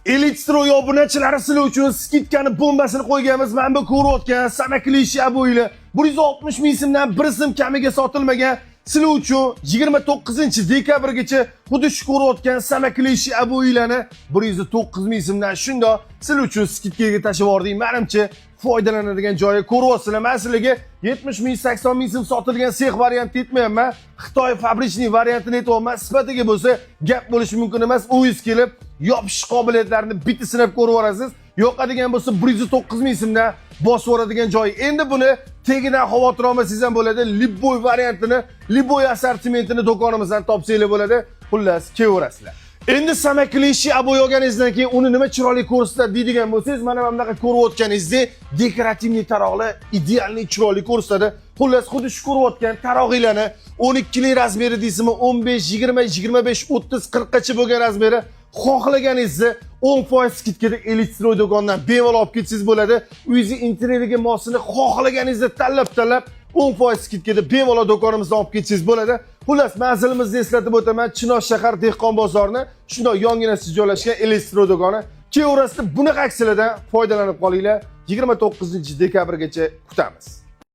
Elitstroy obunachilari, sizlar uchun скидка ni bombasini qo'yganmiz. Mana bu ko'rayotgan самоклеющий обои lar 160 ming so'mdan bir so'm kamiga sotilmagan. Sizlar uchun 29 dekabrgacha xuddi shu ko'rayotgan самоклеющий обои larni 109 ming so'mdan shundoq sizlar uchun скидка ga tashlab yubordik. Manimcha, foydalanadigan joyi ko'ryapsizlar. Men sizlarga 70 ming, 80 ming so'm sotilgan sex variantni aytmayapman. Xitoy фабричный variantini aytyapman. Sifatiga bo'lsa gap bo'lishi mumkin emas. O'zingiz kelib yopishish qobiliyatlarini bitta sinab ko'rib yuborasiz. Yoqadigan bo'lsa, 109 ming so'mdan bosib yuboradigan joyi. Endi buni tegidan xavotir olmasangiz ham bo'ladi. Любой variantini, любой assortimentini do'konimizdan topsanglar bo'ladi. Xullas, kelaverasizlar. Endi самоклеющий обои olganingizdan keyin uni nima chiroyli ko'rsatadi deydigan bo'lsangiz, mana bunaqa ko'rayotganingizdek декоративный taroqlar идеальный chiroyli ko'rsatadi. Xullas, xuddi shu ko'rayotgan tarog'inglarni 12 lik размер i deysizmi, 15, 20, 25, 30, 40 gacha bo'lgan размер i xohlaganingizni 10% скидка da Elitstroy do'konidan bemalol olib ketsangiz bo'ladi. Uyingizni interyeriga mosini xohlaganingizni tanlab-tanlab 10% скидка da bemalol do'konimizdan olib ketsangiz bo'ladi. Xullas, manzilimizni eslatib o'taman. Chinoz shahar, Dehqon bozorini shundoq yonginasida joylashgan Elitstroy do'koni. Kelaverasizlar, bunaqa aksiyalardan foydalanib qolinglar. 29 dekabrgacha kutamiz.